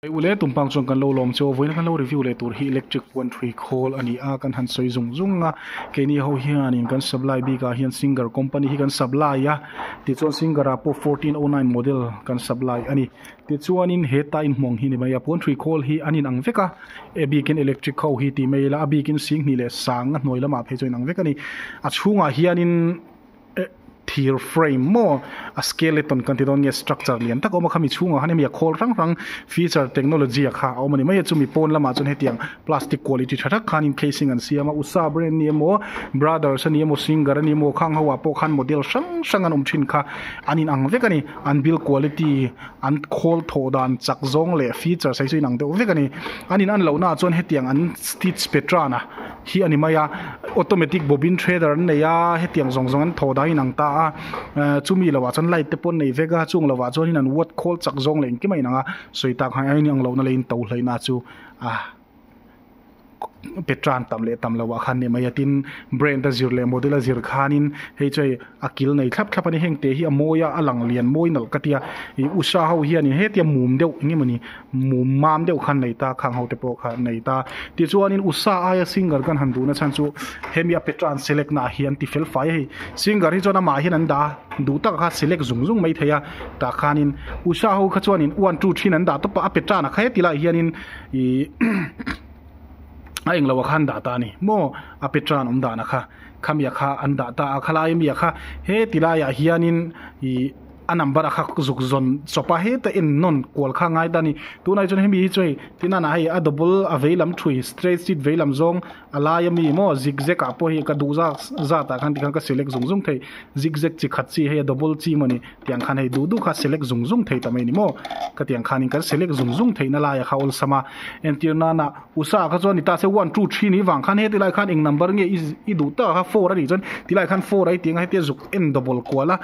Ule tumpang chuan kan lo lawm chu vawiin kan lo review leh tur hi electric puan thui khawl a ni a kan han sawi zung zung a keini ho hianin kan supply bikah hian singer company hi kan supply a tichuan singer ah pawh 1409 model kan supply a ni tichuanin heta inhmuang hi ni mai a puan thui khawl hi an inang vek a a bikin electric ho hi tih mai ila a bikin singhnih leh sang a hnuai lamah phei chuan inang vek a ni a chhungah hianin thir frame maw a skeleton kan ti dawn nge structure lian tak a awm a khami chhungah khan hemi a khawl hrang hrang feature technology a kha a awm a ni mai a chumi pawn lamah chuan hetiang plastic quality tha tak khanin casing an siam a usa brand ni emaw brothers a ni emaw singer a ni emaw khang ho ah pawh khan model hrang hrang an awm thin kha an in ang vek a ni an build quality an khawl thawh dan chak zawng leh features hi chu inang deuh vek a ni an in an loh naah chuan hetiang an stitch patron a. Hi a ni mai a automatic bobbin threader an nei a hetiang zawng zawng an thaw dan in ang ta a ehh chumi lovah chuan light te pawh an nei vek a chung lovah chuanin an watt khawl chak zawng leh engkim a inang a sawi tak ang hian a inang lohna leh in to hleihna chu ah petran tam leh tam lovah khan a ni mai a tin brand a zir leh model a zir khanin hei chu hei a kil nei thlap thlap a ni heng te hi a mawi a a lang lian mawi nalh ka tia ih usha ho hianin hetia mum deuh eng emawni mum mam deuh khan nei ta khang ho te pawh kha nei ta tichuanin usha aia singer kan han duhna chhan chu hemi a petran select na ah hian ti fel fai a hei singer hi chuan amah hian an dah a duh tak kha select zung zung mai thei a tah khanin usha ho kha chuanin one two three an dah tawp a a petran a kha heti lai hianin ih a englo ah khan dah ta a ni maw a petran awm dan a kha. Khamia kha an dah ta a, khalai mia kha he ti laiah hianin ih a number a kha zuk zawn chawp a heta en nawn kual kha a ngai ta a ni. Tunah hi chuan hemi hi chu hei tinana hei a double a vei lam thui straight sheet vei lam zawng a laia mi maw zigzag ah pawh hei ka duh zat zat ah khan tikhan ka select zung zung thei zigzag chi khat chi hei a double chi mawni tiang khan hei duh duh kha select zung zung thei ta mai a ni maw khatiang khanin kan select zung zung theihna laiah kha awlsam a entir nana Usa kha chuan ni ta se one two three ni vang khan heti lai khan eng number nge i i duh tak a kha four a nih chuan ti lai khan four a i tih ang a hetia zuk en double kual a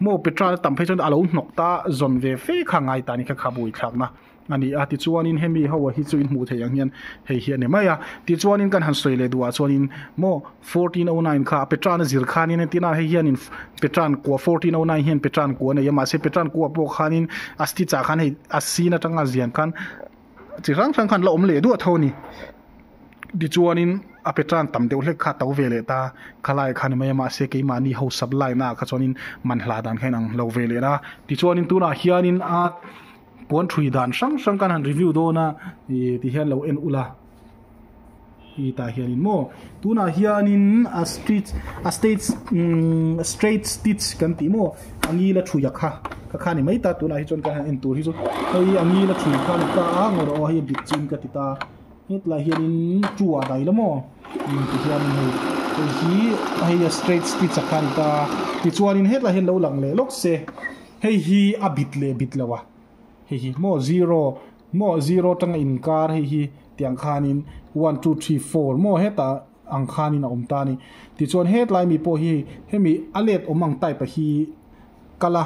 maw petrol a tam phei chuan a lo hnawk ta zawn ve fe kha ngai ta ni kha kha bui thlak na a ni a tichuanin hemi ho hi chu in hmuh theih ang hian hei hi a ni mai a tichuanin kan han sawi leh duh ah chuanin maw 1409 kha petran a zir khanin entirna hei hianin petran kua 1409 hian petran kua a nei a mahse petran kua pawh khanin a stitch ah khan hei a sin atanga zian khan chi hrang hrang khan la awm leh duah tho a ni tichuanin a petran tam deuh hlek kha a to ve leh ta khalai kha ni mai a mahse keimahni ho supply na ah kha chuanin man hla dan kha inang lo ve leh a tichuanin tunah hianin a puan thui dan hrang hrang khan han review dawn a ih ti hian lo en ula. Hi tah hianin maw tunah hianin a street a state umm straight stitch kan tih maw a ngil a thui a kha kha kha ni mai ta tunah hi chuan ka han en tur hi chu hei a ngil a thui kha ni ta a ngaw rawh aw hei a bit chin ka ti ta hetlai hianin two ah dai la maw umm ti hianin hei hei hi hei a straight stitch a kha ni ta tichuanin hetlai hian lo lang leh lawk se hei hi a bit leh bit lo a hei hi maw zero Maw zero atanga inkar hei hi tiang khanin one two three four maw hetah ang khanin a awm ta a ni. Tichuan hetlai mi pawh hi hemi a let awm ang type a hi kal a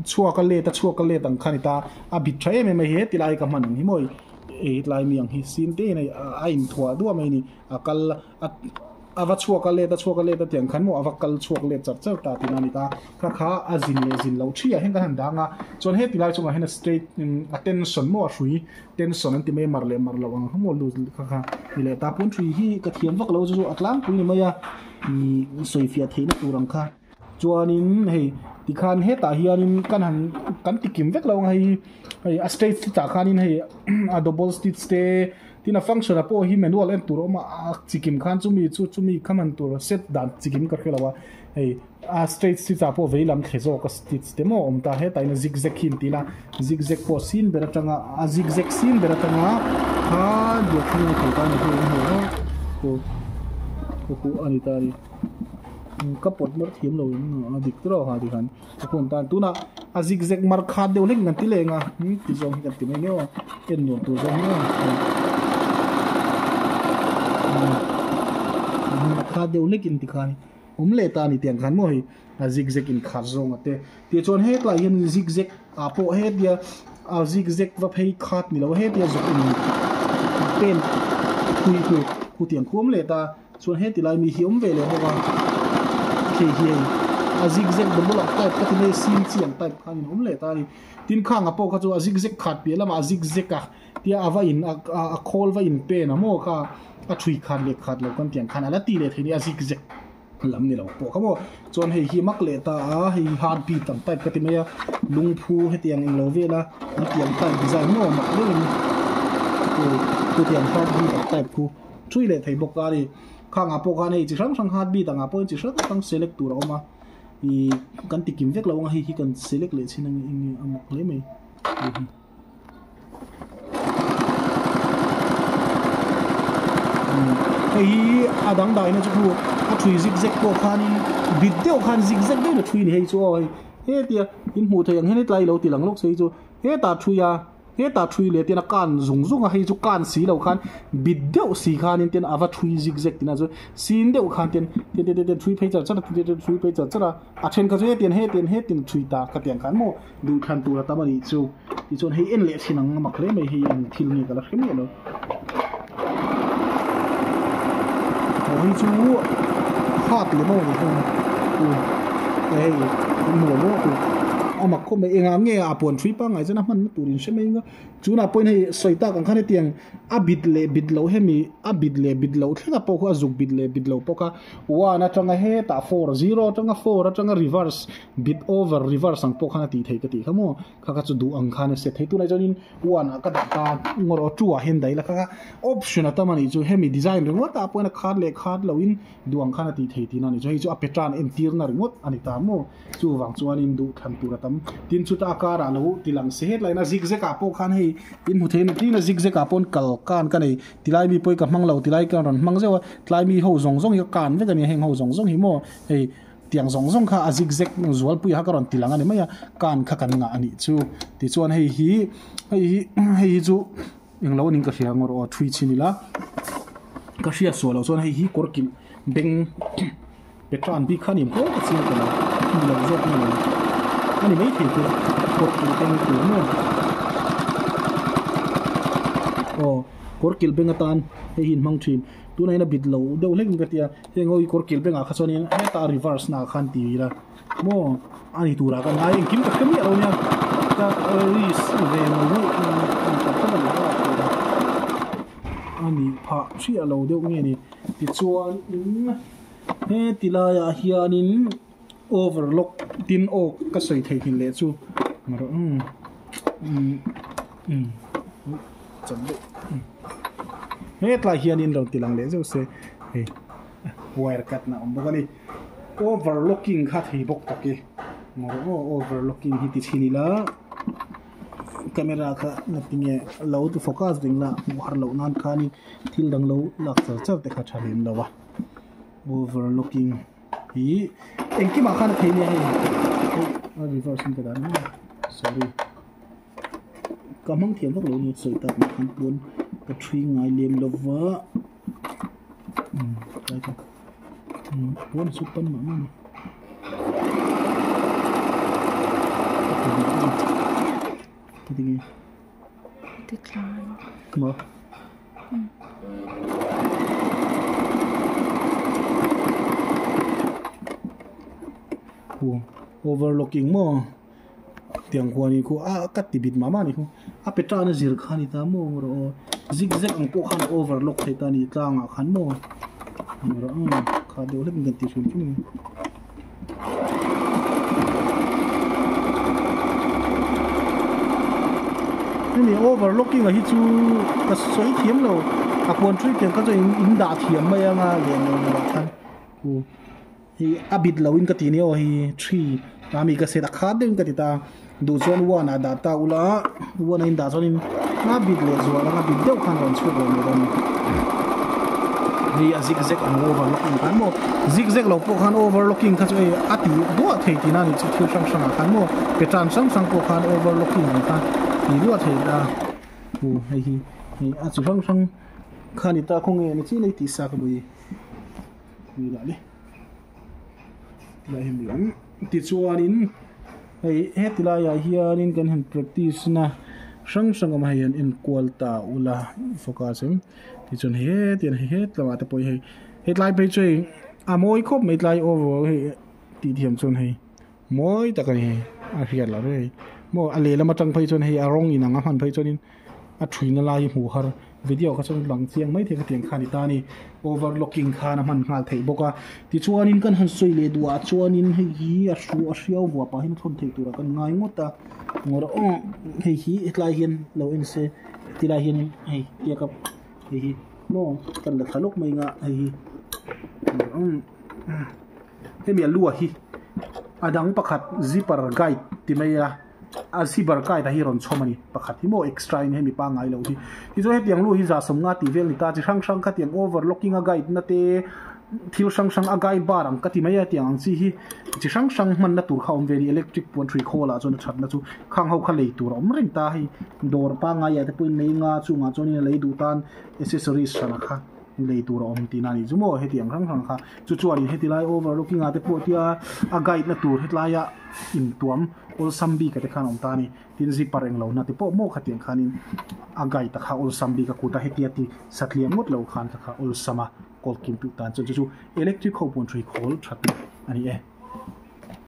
chhuak a let a chhuak a let ang kha a ni ta a bit tha em em a he tilai ka hman ang hi maw hetlai mi ang hi sin te in a inthuah duah mai a ni a kal a. A va chhuak a let a chhuak a let a tiang khan maw a va kal chhuak let char char ta tihna a ni ta. Kha kha a zin leh zin loh thi ah hian kan han dang a, chuan heti lai chungah hian a straight a tension maw a hrui tension an ti mai a mar leh mar loh ang kha maw lut kha kha ni leh ta. Pawn hrui hi ka thiam vak lo chu chu a tlangpui ni mai a ih sawifiah theihna tur ang kha. Chuanin hei tikhan hetah hianin kan han kan ti kim vek lo ang hei hei a straight stitch ah khanin hei a double stitch te tin a function ah pawh hi manual en tur a awm a a chikim khan chumi chu chumi kha man tur set dan chikim ka hre lo a hei a straight stitch ah pawh vei lam thle zawk a stitch te maw a awm ta hetah hian zigzag hi an ti ila zigzag pawh sin ber atanga a zigzag sin ber atanga kha diak thleng a thei ta a ni hei a hmu a khu a ni ta a ni. Ka pawt mar thiam lo in a dik tawh a tikhan ka phone tan tunah a zig zag mar khat deuh hlek kan ti leh ang a ti zawng hi kan ti mai nia aw en nuam tur zawng hi aw a khat deuh hlek in tikhan awm leh ta a ni tiang khan maw hei a zig zag in khat zawng a te tichuan hetlai hian zig zag ah pawh hetia a zig zag va phei khat ni lo hetia zawk in pen phui khu khu tiang khuam leh ta. Chuan heti lai mi hi awm ve leh bawk a, khi hi hei a zig zag double ang type ka ti mai a sin chi ang type khanin a awm leh ta a ni. Tin khang ah pawh kha chu a zig zag khat piah lamah a zig zag a tia a va in a khawl va in pen a maw kha a thui khat leh khat lo kan tih ang khan a la ti leh thei a ni a zig zag lam ni lo pawh kha maw. Chuan hei hi mak leh ta a hei hi heart beat ang type ka ti mai a lungphu hetiang englo vela an tih ang type design maw mak deuhin chutiang heart beat ang type khu thui leh thei bawk a ni. Khangah pawh khan hei chi hrang hrang heart beat angah pawhin chi hrang hrang select tur a awm a ih kan ti kim vek lo ang a hei hi kan select leh chin ang eng nge a mak hle mai hei hi. Hei hi a dangdai na chu khu a thui zig zag pawh khanin bit deuh khan zig zag deuhin a thui a ni hei chu aw hei hetia in hmuh theih ang hian hetlai ilo ti lang lawk se hi chu hetah thui a. Hetah thui leh ten a kan zung zung a, hei chu kan si lo khan bit deuh si khanin ten a va thui zig zag tina chu sin deuh khan ten ten ten ten thui phei char char a ten ten thui phei char char a, a then kha chu hetiang hetiang hetiang thui ta ka tiang khan maw duhthlan tur a tam a nih chu tichuan hei en leh thin ang a mak hle mai hei eng thil nge ka la hre miah lo. Aw hei chu hat leh maw ni heng hei an hmu lo maw a mak khawp mai engah nge a puan hrui pangngai chuan a hmanna tur in hre mai ang a chunah pawhin hei sawi tak ang khan hetiang a bit leh bit loh hemi a bit leh bit loh thleng a pawh kha a zuk bit leh bit loh pawh kha one atanga hetah four zero atanga four atanga reverse bit over reverse ang pawh khan a tih theih ka tih kha maw. Kha kha chu duh ang khan a set thei. Tunah chuanin one ah ka dah ta ngawr aw two ah hian daih la kha kha option a tam a nih chu hemi design ringawt ah pawhin a khat leh khat loin duh ang khan a tih thei tihna a nih chu. Hei chu a pattern entirna ringawt a ni ta maw? Chuvang chuanin duh thlan tur a tam. Tin chuta a karah lo ti lang se hetlaiin a zig zag ah pawh khan hei in hmu thei a ni. Tin a zig zag ah pawhin kal kan ka nei. Tilai mi pawh hi ka hmang lo tilai ka rawn hmang zeuh a. Tlai mi ho zawng zawng hi ka kan vek a ni heng ho zawng zawng hi maw hei. Tiang zawng zawng kha a zig zag zualpui kha ka rawn ti lang a ni mai a, kan kha kan ngah a nih chu. Tichuan hei hi hei hi hei hi chu englo aning ka hria ngawr aw thui chhin ila ka hriat suah loh chuan hei hi kawr kilh beng petran bik kha a ni maw ka chiang ta lo ni lo zawk nge ni a ni maithei chu kawr kilh beng tur maw aw kawr kilh beng atan hei hi an hmang thin tunah hian a bit lo deuh hlek in ka tia. Heng ho hi kawr kil bengah kha chuanin hetah reverse naah khan ti ila maw a ni turah ka ngai engkim ka hre miah lo nia ka risk ve mai mai a ni phah hriah lo deuh nge ni tichuan in heti laiah hianin overlock tin aw ka sawi thei thin leh chu umm umm Hetlai hianin rawn ti lang leh zeuh se hei wire cut na awm bawk a ni overlocking kha thei bawk tak e maw aw overlocking hi ti chhin ila camera kha ngatinge lo ti focus reng la hmuh har loh nan khanin thil dang lo lak char char te kha tha lem lo a overlocking hi engkimah khan a thei nia hei a reverse in ka dah nia sorry. Ka hmang thiam vak lo nia sawi tak ah khan pawn ka thui ngai lem lo va umm tlai ka umm pawn a chu pan mah mah a ni ka ti nge ti tlai maw overlocking maw. Tiang khuan hi khu a ka ti bit mah mah a ni khu a petra na zir kha a ni ta maw rawh aw zig zag ang pawh khan a overlock thei ta a ni tlangah khan maw rawh ang kha deuh hlek in kan ti hrim hrim a ni. Hemi overlocking a hi chu ka sawi thiam lo a puan thui tiang kha chu in dah thiam mai anga lian lo lamah khan khu. Hi a bit lo in ka ti nia aw hi three a mi ka set a khat deuh in ka ti ta duh chuan one ah dah ta ula one a in dah chuan in a bit leh zual anga bit deuh khan rawn chhuak leh mai dawn a ni hei a zig zag ang overlocking khan maw zig zag lo pawh khan overlocking kha chu hei a ti duah thei tihna a nih chu thil hrang hrang ah khan maw petan hrang hrang pawh khan overlocking ang khan ti duah thei ta u hei hi hei a chi hrang hrang kha ni ta khawnge ni chin a i tih sa ka bui. Tichuanin hei heti laiah hianin kan han practice na hrang hrang awm a hei an enkual ta ula focus em tichuan hei hetiang hei het lamah te pawh hi hei hetlai phei chu hei a mawi khawp mai tlai over hei. Tih thiam chuan hei mawi tak a ni hei a hriat loh reng a ni maw a lehlam atang phei chuan hei a rawng inang a hman phei chuanin a thuina lai hi hmuh har video kha chuan lang chiang mai thei ka tiang kha a ni ta a ni overlocking khan a hman nghal theih bawk a tichuanin kan han sawi leh duh ah chuanin hei hi a hru a hriau vuah pah hian a thawn theih turah kan ngai ngawt a aw hei hi hetlai hian lo en se tilai hianin hei tiaka hei hi maw kan la thla lawk mai ang a hei hi hemi a lu ah hi a dang pakhat zipper guide ti mai a a zipper guide a hi rawn chhawm a ni pakhat hi maw extra in hemi pangngai lo hi tichuan hetiang lu hi za sawmnga tih vel ni ta chi hrang hrang khatiang overlocking a guide na te thil hrang hrang a guide bar ang ka ti mai a tiang ang chi hi chi hrang hrang hmanna tur kha a awm ve a ni electric puan hrui khawl ah chuan a thatna chu khang ho kha lei tur a awm reng ta hei dawr pangngai ah te pawhin lei nga chungah chuanin a lei duh tan accessories hrana kha. Lei tur a awm tihna a nih chu maw hetiang hrang hrang kha chu chuanin heti lai overlooking ah te pawh tia a guide na tur hetilaia intuam awlsam bik ah te khan a awm ta a ni tin zipper englo na te pawh maw khatiang khanin a guide a kha awlsam bik a kut a hetia ti satliah ngawt lo khan kha kha awlsam a kawl kim duh tan chuan chu chu electric ho pawn hrui khawl that a ni e.